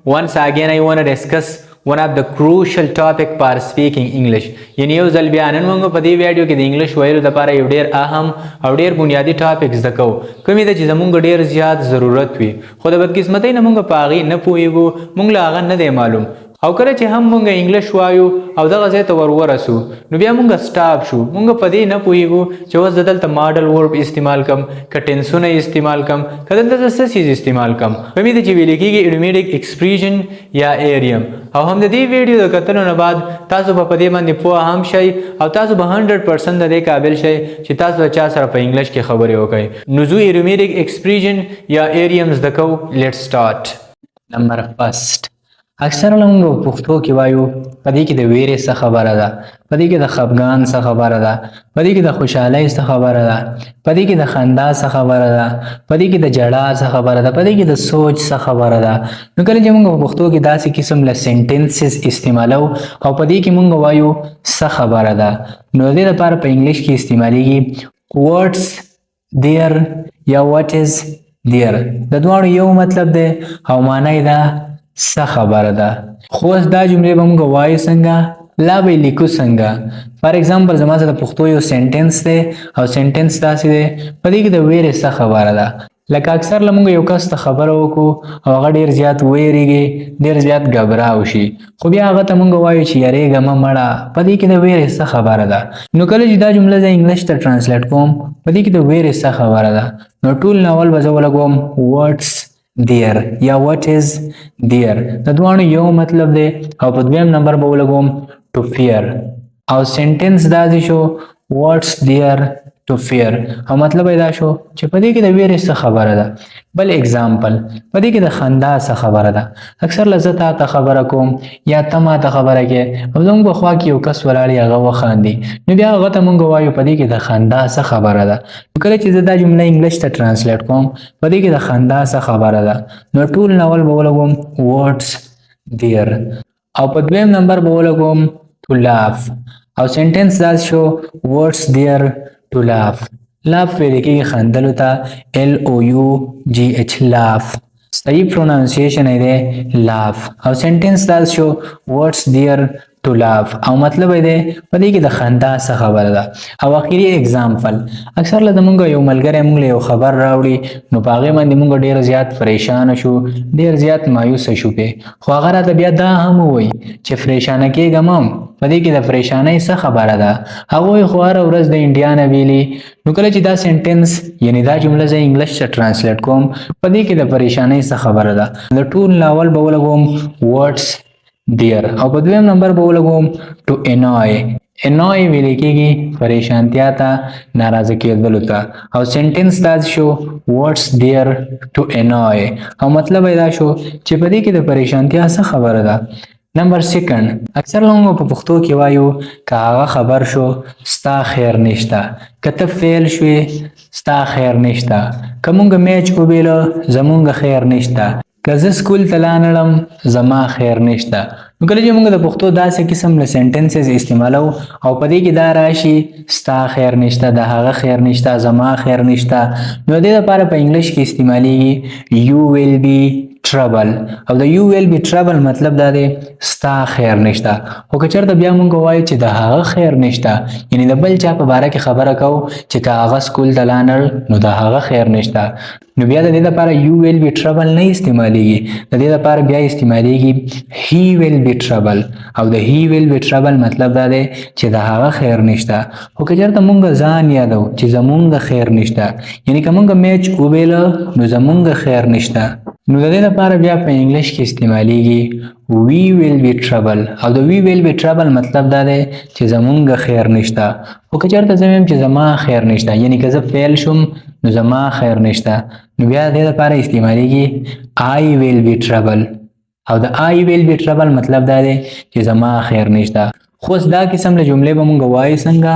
Once again I want to discuss one of the crucial topic for speaking English. یعنی یو ځل بیا نن موږ په دې ویډیو کې د انګلیش ویلو لپاره یو ډیر اهم او ډیر بنیادي ټاپک زده کوو، کومې ته چې زموږ ډیر زیات ضرورت وي، خو د بدقسمتۍ نه موږ په هغې نه پوهیږو، موږ له هغه نه دی معلوم. او کله چې هم موږ انګلیش وایو او دغه ځای ته ور ورسو، نو بیا موږ stop شو، موږ په دې نه پوهیږو چې اوس زه دلته modal verb استعمال کم که ټینسونه استعمال کم که دلته زه څه څیز استعمال کم، کومې ته چې ویل کېږي idiomatic expression یا idiom. او هم د دې ویډیو د کتلو نه بعد تاسو به په دې باندې پوه هم شئ او تاسو به 100% د دې قابل شئ چې تاسو د چا سره په انګلیش کې خبرې وکړئ. نو زو idiomatic expression یا idiom زده کوو. Let's start. Number first، اکثره موږ په پښتو کې وایو په دې کې د ویرې څه خبره ده، په دې کې د خفګان څه خبره ده، په دې کې د خوشحالۍ څه خبره ده، په دې کې د خندا څه خبره ده، په دې کې د ژړا څه خبره ده، په دې کې د سوچ څه خبره ده. نو کله چې موږ په پښتو کې داسې قسم له sentences استعمالو او په دې کې موږ وایو څه خبره ده، نو د دې لپاره په انګلیش کې استعمالیږي what's there یا what is there. د دواړو یو مطلب دی او معنی یې ده څه خبره ده. خو اوس دا جملې به موږ وایو څنګه، لا به یې لیکو څنګه؟ For example، زما سره د پښتو یو sentence دی او sentence داسې دی: په دې کې د ویرې څه خبره ده؟ لکه اکثر له موږ یو کس ته خبره وکړو او هغه ډیر زیات ویریږي، ډیر زیات ګبراو شي، خو بیا هغه ته موږ وایو چې یریږه مه مړه، په دې کې د ویرې څه خبره ده؟ نو کله چې دا جمله زه انګلیش ته translate کوم، په دې کې د ویرې څه خبره ده، نو ټول نه اول به زه ولګوم what's there یا what is there. د دواړو یو مطلب دی. او په دویم نمبر به ولګوم to fear او sentence داسې شو: what's there to fear؟ او مطلب یې دا شو چې په دې کې د ویرې څه خبره ده. بل example، په دې کې د خندا څه خبره ده؟ اکثر له زه تا ته خبره کوم یا ته ما ته خبره کې او زموږ په خوا کې یو کس ولاړ وي، هغه وخاندي، نو بیا هغه ته موږ وایو په دې کې د خندا څه خبره ده؟ نو کله چې زه دا جمله انګلیش ته translate کوم، په دې کې د خندا څه خبره ده، نو ټول نه اول به ولګوم what's there او په دویم نمبر به ولګوم to laugh او sentence داسې شو: what's there to laugh؟ Laugh ویل کېږي خندلو ته، LOUGH، laugh. صحیح pronunciation یې دی laugh. او sentence داسې شو: what's there to laugh؟ او مطلب یې دی په دې کې د خندا څه خبره ده. او اخیری example، اکثر له موږ یو ملګری موږ له یو خبر راوړي، نو په هغې باندې موږ ډېر زیات پریشان شو، ډېر زیات مایوسه شو پې، خو هغه راته بیا دا هم ووایي چې پریشانه کېږم هم، په دې کې د پریشانۍ څه خبره ده؟ هغوی خو هره ورځ د انډیا نه ویلي. نو کله چې دا sentence یعنی دا جمله زه انګلیش ته translate کوم، په دې کې د پریشانۍ څه خبره ده، د ټول نه اول به ولګوم what's there او په دویم نمبر به ولګوم to annoy. Annoy ویل کېږي پریشانتیا ته، ناراضه کېدلو ته. او sentence داسې شو: what's there to annoy؟ او مطلب یې دا شو چې په دې کې د پریشانتیا څه خبره ده. Number second، اکثر موږ په پښتو کې وایو که هغه خبر شو ستا خیر نشته، که ته fail شوې ستا خیر نشته، که موږ میچ وبیله زموږ خیر نشته، که زه سکول ته لاړم زما خیر نشته. نو کله چې موږ د پښتو داسې قسم له sentences استعمالو او په دې کې دا راشي ستا خیر نشته، د هغه خیر نشته، زما خیر نشته، نو د دې لپاره په انګلیش کې استعمالیږي you will be trouble. او د you will be trouble مطلب دا دی ستا خیر نشته. خو که چېرته بیا موږ وایو چې د هغه خیر نشته، یعنی د بل چا په باره کې خبره کوو چې که هغه سکول ته لاړ نو د هغه خیر نشته، نو بیا د دې لپاره you will be trouble نه استعمالیږي، د دې لپاره بیا استعمالیږي he will be trouble. او د he will be trouble مطلب دا دی چې د هغه خیر نشته. خو که چېرته مونږ ځان یادو چې زمونږ خیر نشته، یعنی که مونږ میچ وبیله نو زمونږ خیر نشته، نو د دې لپاره بیا په انګلیش کې استعمالیږي we will be trouble. او د we will be trouble مطلب دا دی چې زمونږ خیر نشته. خو که چېرته زه وایم چې زما خیر نشته، یعنی که زه fail شوم نو زما خیر نشته، نو بیا د دې لپاره استعمالیږي I will be trouble. او د I will be trouble مطلب دا دی چې زما خیر نشته. خو اوس دا قسم له جملې به مونږ وایو څنګه،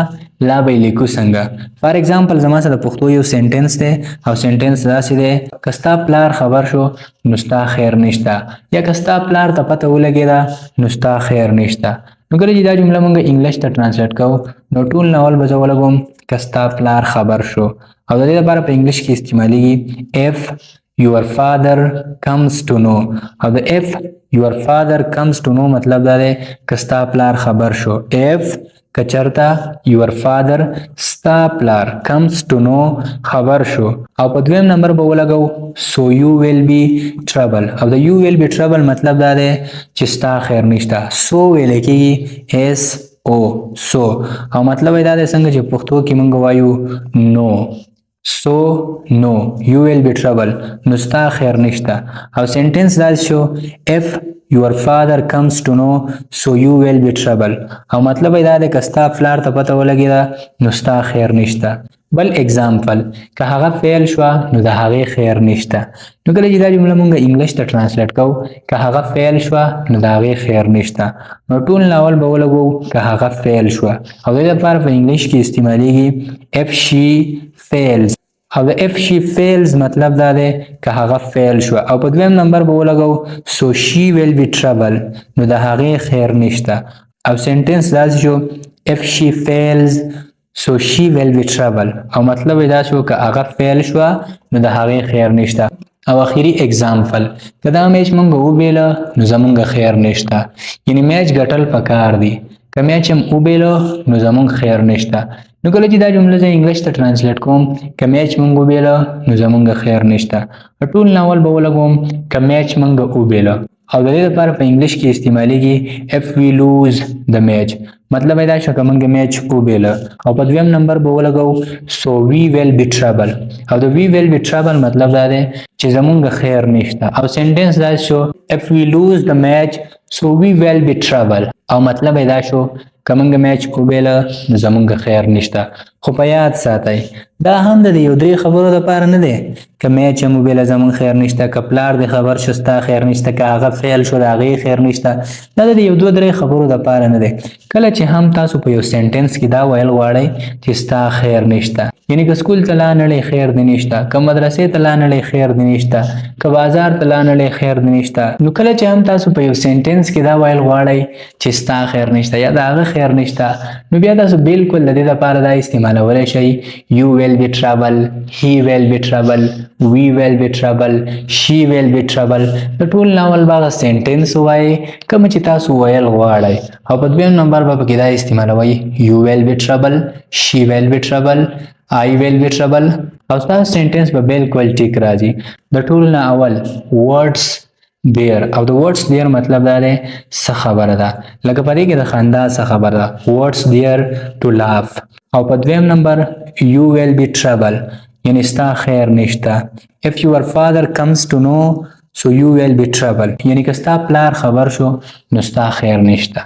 لا به یې لیکو څنګه؟ For example، زما سره د پښتو یو sentence دی او sentence داسې دی: که ستا پلار خبر شو نو ستا خیر نشته، یا که ستا پلار ته پته ولګېده نو ستا خیر نشته. نو کله چې دا جمله مونږ انګلیش ته translate کوو، نو ټول نه اول به زه ولګوم که ستا پلار خبر شو او د دې لپاره په انګلیش کې استعمالیږي if your father comes to know. او د if your father comes to know مطلب دا دی که ستا پلار خبر شو. If که چرته your father ستا پلار comes to know خبر شو. او په دویم نمبر به ولګو so you will be trouble. او د you will be trouble مطلب دا دی چې ستا خیر نشته. So ویل کېږي S O so، او مطلب یې دا دی څنګه چې پښتو کې موږ وایو نو، so no you will be trouble، نو ستا خیر نشته. او sentence داسې شو if your father comes to know so you will be trouble، او مطلب یې دا دی که ستا پلار ته پته ولګېده نو ستا خیر نشته. بل example، که هغه fail شوه نو د هغې خیر نشته. نو کله چې دا جمله مونږ English ته translate کوو، که هغه fail شوه نو د هغې خیر نشته، نو ټول نه اول به ولګو که هغه fail شوه. او د دې لپاره په English کې استعمالیږي if she fails. او د if she fails مطلب دا دی که هغه fail شوه. او په دویم نمبر به ولګو so she will be trouble، نو د هغې خیر نشته. او sentence داسې شو if she fails so she will be trouble، او مطلب یې دا شو که هغه fail شوه نو د هغې خیر نشته. او اخیری example، که دا میچ مونږ وبیله نو زمونږ خیر نشته، یعنی میچ ګټل پکار دی، که میچ هم وبیله نو زمونږ خیر نشته. نو کله چې دا جمله زه English ته translate کوم، که میچ مونږ وبیله نو زمونږ خیر نشته، ټول نه اول به ولګوم که میچ مونږ وبیله. او د دې لپاره په English کې استعمالیږي if we lose the match، مطلب یې دا شو که مونږ میچ وبیله. او په دویم نمبر به ولګو so we will be trouble. او د we will be trouble مطلب دا دی چې زمونږ خیر نشته. او sentence دا شو if we lose the match so we will be trouble، او مطلب یې دا شو که مونږ میچ وبیله نو زمونږ خیر نشته. خو په یاد ساتئ دا هم د یو درې خبرو لپاره نه دی، که میچ هم وبیله زمونږ خیر نشته، که پلار دې خبر شو ستا خیر نشته، که هغه fail شو د هغې خیر نشته، دا د یو دوه درې خبرو لپاره نه دی. کله چې هم تاسو په یو sentence کې دا ویل غواړئ چې ستا خیر نشته، یعنی که سکول ته لا نړۍ خیر دې نشته، که مدرسې ته لا نړۍ خیر دې نشته، که بازار ته لا نړۍ خیر دې نشته، نو کله چې هم تاسو په یو sentence کې دا ویل غواړئ چې ستا خیر نشته یا د هغه خیر نشته، نو بیا تاسو بالکل د دې لپاره دا استعمالولی شئ you will be trouble, he will be trouble, we will be trouble, she will be trouble. د ټول نه اول به هغه sentence ووایئ کوم چې تاسو ویل غواړئ، او په دویم نمبر به پکې دا استعمالوئ you will be trouble, she will be trouble, I will be trouble، او ستاسو sentence به بالکل ټیک راځي. د ټول نه اول what's there. او د what's there مطلب دا دی څه خبره ده، لکه په دې کې د خندا څه خبره ده، what's there to laugh. او په دویم نمبر you will be trouble، یعنی ستا خیر نشته. If your father comes to know so you will be trouble، یعنی که ستا پلار خبر شو نو ستا خیر نشته.